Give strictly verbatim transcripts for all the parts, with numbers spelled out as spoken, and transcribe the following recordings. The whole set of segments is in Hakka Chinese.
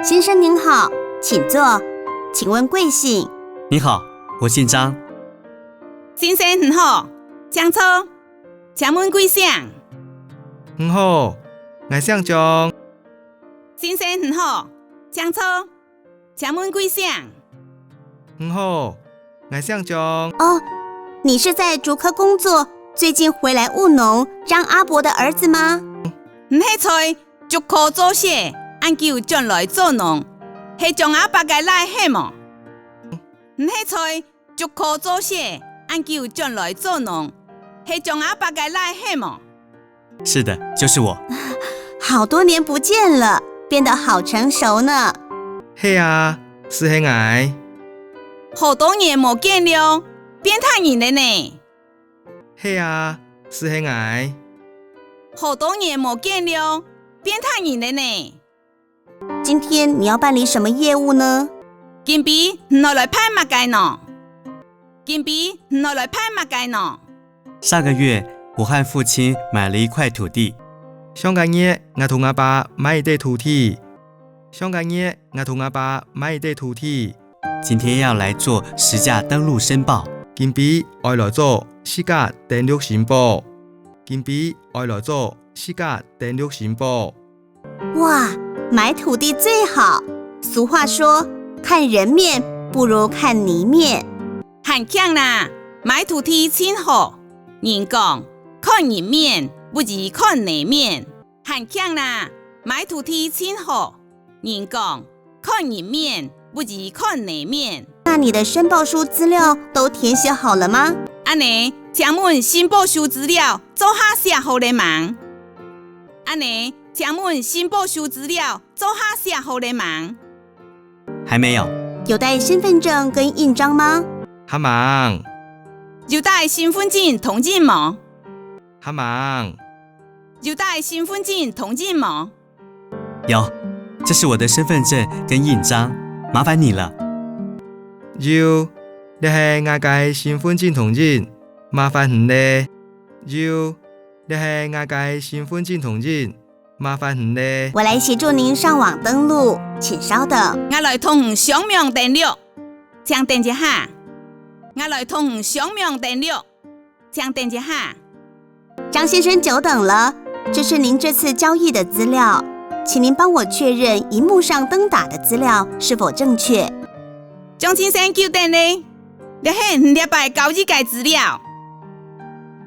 先生您好，请坐，请问贵姓？你好，我姓张。先生你好，請坐，請問貴姓？你好，𠊎姓張。先生你好，請坐，請問貴姓？你好，𠊎姓張。哦，你是在竹科工作，最近回来务农，张阿伯的儿子吗？你係在竹科做事，恁久轉來做農，係張阿伯个倈係無？你係在竹科做事，恁久轉來做農，係張阿伯个倈係無？是的，就是我。好多年不见了，变得好成熟呢。係啊，斯係𠊎。好多年無見了，變大人了呢。係啊，斯係𠊎。好多年無見了，變大人了呢。今天你要办理什么业务呢？今晡你愛來辦麼个呢？今晡你愛來辦麼个呢？上个月，我和父亲买了一块土地。上个月，𠊎同阿爸買一垤土地。上个月，𠊎同阿爸買一垤土地。今天要来做实价登录申报。今晡愛來做实价登錄申報。今晡愛來做实价登錄申報。哇，买土地最好。俗话说，看人面不如看泥面。還慶啦，買土地盡好。人講，看人面不如看泥面。還慶啦，買土地盡好。人講，看人面不如看泥面。那你的申报书资料都填写好了吗？恁呢，請問申報書資料做下寫好了吂？恁呢，請問申報書資料做下寫好了吂？还没有。有带身份证跟印章吗？還吂。有帶身份證同印無？還吂。有帶身份證同印無？有，这是我的身份证跟印章，麻烦你了。有，這係𠊎个身份證同印，麻煩你了。有，這係𠊎个身份證同印，麻煩你了。我来协助您上网登录，请稍等。𠊎來同你上網登錄，請等一下。𠊎來同你上網登錄，請等一下。张先生久等了，这是您这次交易的资料，请您帮我确认荧幕上登打的资料是否正确。张先生久等了，這係你這擺交易个資料。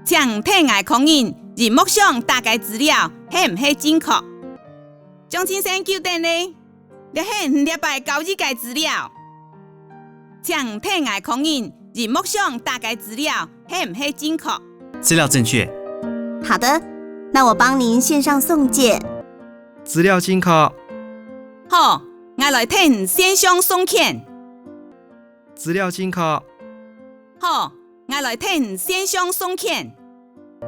請你替𠊎確認螢幕上打个資料係毋係正確。張先生久等了，這係你這擺交易个資料。請你替𠊎確認螢幕上打个資料係毋係正確。资料正确。好的，那我帮您线上送件。资料正确。好，𠊎來替你线上送件。资料正确。好，𠊎來替你线上送件。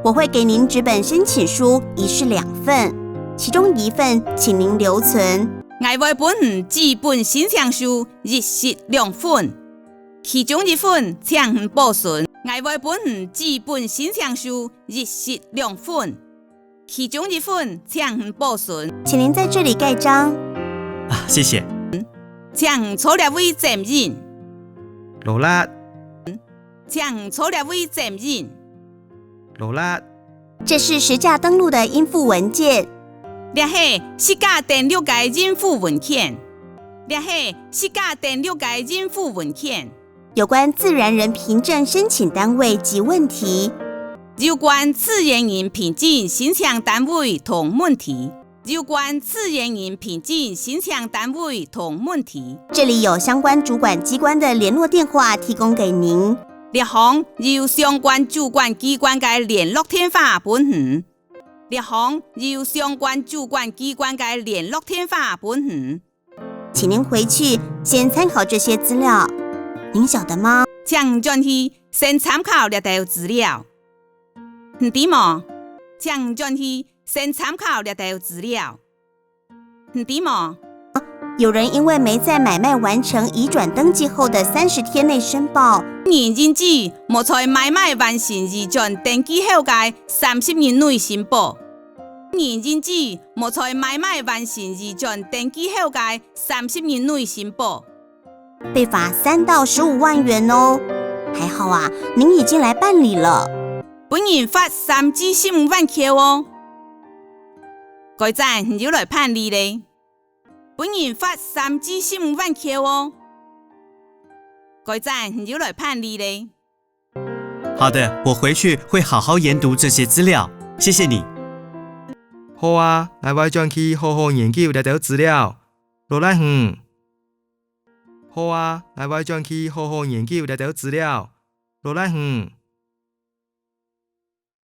我会给您纸本申请书一式两份，其中一份请您留存。𠊎會分你紙本申請書一式两份，其中一份請你保存。𠊎會分你紙本申請書一式两份，其中一份请你保存。请您在这里盖章。啊，谢谢。请你坐這位簽印。勞力。请你坐這位簽印。勞力。这是实价登录的应附文件。這係實價登錄个應附文件。這係實價登錄个應附文件。 有关自然人凭证申请单位及问题。有关自然人凭证申请单位同问题。有关自然人凭证申请单位同问题。这里有相关主管机关的联络电话提供给您。這項有相關主管機關个聯絡電話分你。這項有相關主管機關个聯絡電話分你。 请您回去先参考这些资料，您晓得吗？请转去先参考這兜資料。你知無？请转去先参考這兜資料。你知無？有人因为没在买卖完成移转登记后的三十天内申报，人因為無在買賣完成移轉登記後个三十日內申報。人應知無在買賣完成移轉登記後个三十日內申報，被罰三到十五萬元哦。還好啊，您已經來辦理了。分人罰三至十五萬箍哦。該正你又來辦理咧。分人罰三至十五萬箍哦。該正你又來辦理咧。好的，我回去會好好研讀這些資料，謝謝你。好啊，𠊎會轉去好好研究這兜資料，勞力你。好啊，𠊎會轉去好好研究這兜資料，勞力你。